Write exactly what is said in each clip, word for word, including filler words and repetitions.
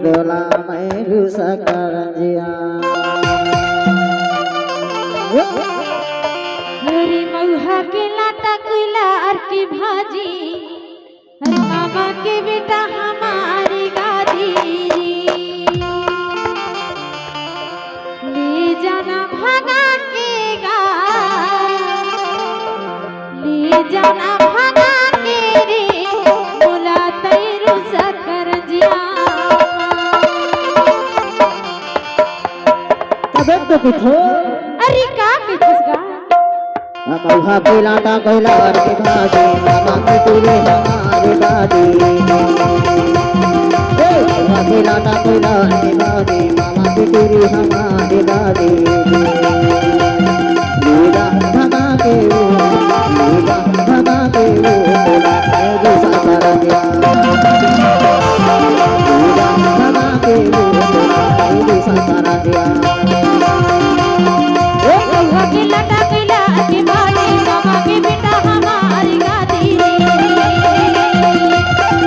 बोला मैं रूसा करंजिया। हरी मऊहा के लाटा कोइला अर की भाजी, हरी मामा के बेटा हमारी गादी। ले जाना भगा के गा, ले जाना भगा के रे, मोला तैरू सकरंजिया। तबे तो कुछ हो। अरे का कहिस गा? मऊहा के लाटा कोइला अर की भाजी, मामा की टूरी हमारी दादी। ए, मऊहा के लाटा कोइला अर की भाजी, मामा की टूरी हमारी दादी। दूजा भगा के वो, दूजा भगा के वो, तोला दूसा कर दिया। दूजा भगा के वो, तोला दूसा कर दिया। ए, मऊहा के लाटा कोइला अर की भाजी, मामा के बेटा हमारी गादी।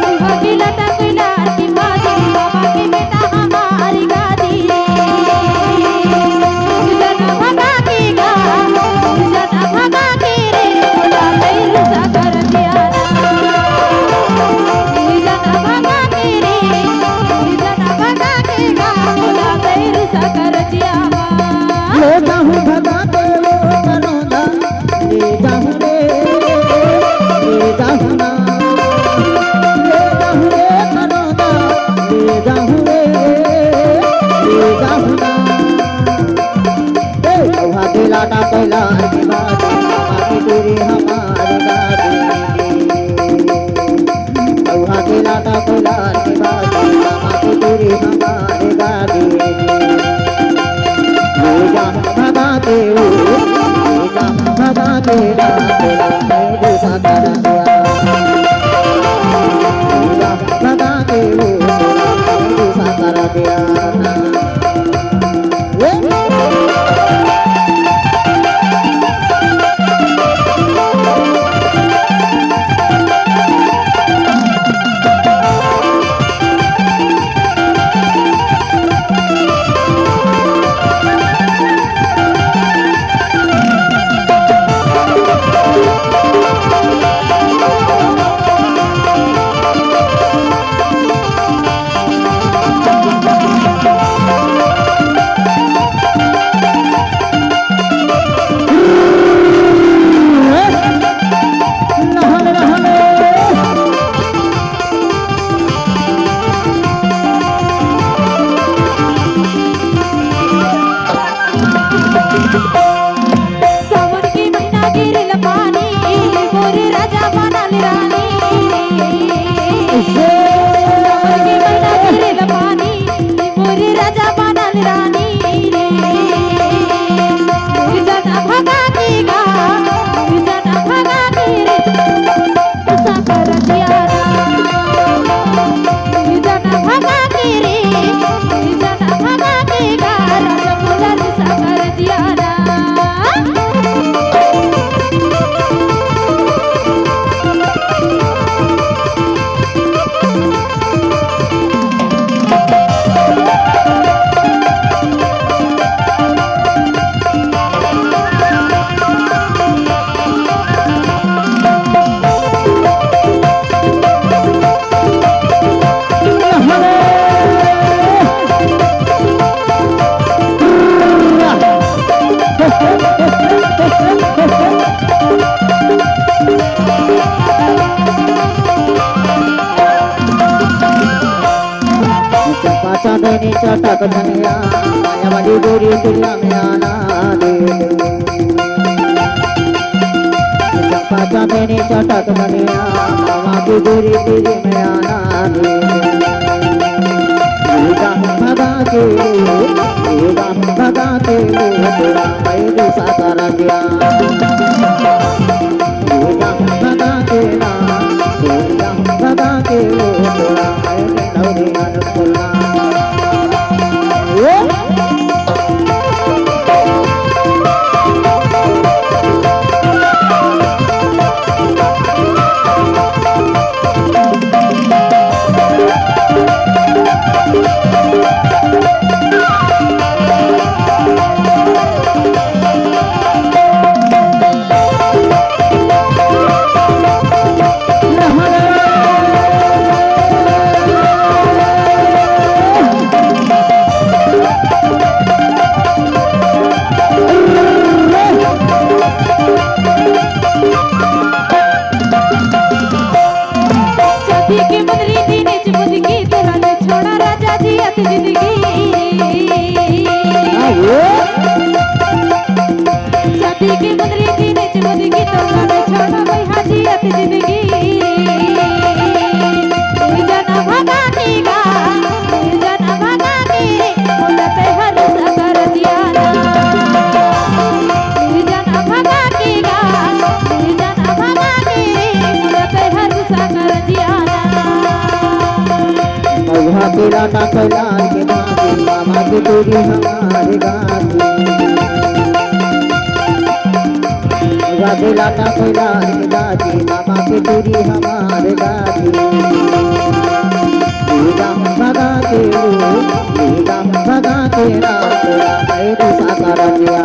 मऊहा के लाटा कोइला अर की भाजी, मामा के बेटा हमारी गादी। दूजा भगा के गा, दूजा भगा के रे, मोला तैरू सकरंजिया। दूजा भगा के रे, दूजा भगा के गा, मोला तैरू सकरंजिया। ले जाहूं भगा के वो करोंदा, ले जाहूं रे, ले जाहूं ना, ले जाहूं रे करोंदा, ले जाहूं रे, ले जाहूं ना। ए, मऊहा के लाटा कोइला अर की भाजी, मामा की टूरी हमारी दादी। मऊहा के लाटा कोइला अर की भाजी, मामा की टूरी हमारी दादी। दूजा भगा के वो, दूजा भगा के ना, तोला दूसा कर दिया। दूजा भगा के वो, तोला दूसा कर दिया। सावन के महीना गिरल पानी, मोर राजा बनल रानी। सावन के महीना गिरल पानी, मोर राजा बनल रानी रे। दूजा भगा के गा, दूजा भगा के रे। दूसा कर दिया रा। दूजा भगा के रे, दूजा भगा के गा, राजा मोला दूसा कर दिया रा। चंपा चांदनी चटक धनिया, माया वाली गोरी तिरिया में आना दे। चंपा चांदनी चटक धनिया, मामा की गोरी तिरिया में आना दे। दूजा भगा के, दूजा भगा के वो, तोला मैं दूसा कर दिया। दूजा भगा के ना, दूजा भगा के वो, तोला मैं दौड़िया रसगुल्ला। छाती के मुंदरी की नीच मुंदरी की तो गाने छोड़ा भाई हाजी अति जिंदगी। जना भगा के गा, जना भगा के, बोलते हर सकर जियाना। जना भगा के गा, जना भगा के, बोलते हर सकर जियाना। महुआ के लाटा फैलाए के मांगे, मामा के टूरी हमारे गाती। महुआ के लाटा फैलाए के गाती, मामा के टूरी हमारे गाती। दीदा भगा के वो, दीदा भगा के राम, राम है दूसरा कर दिया।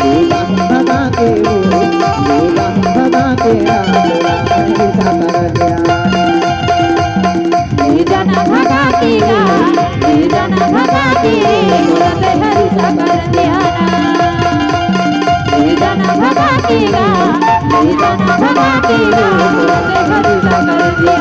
दीदा भगा के वो, दीदा भगा के राम, राम है दूसरा कर दिया। जना भगा के गा, जना भगा के, बोलते हर सकर जियाना। जना भगा के गा, जना भगा के, बोलते हर सकर जियाना।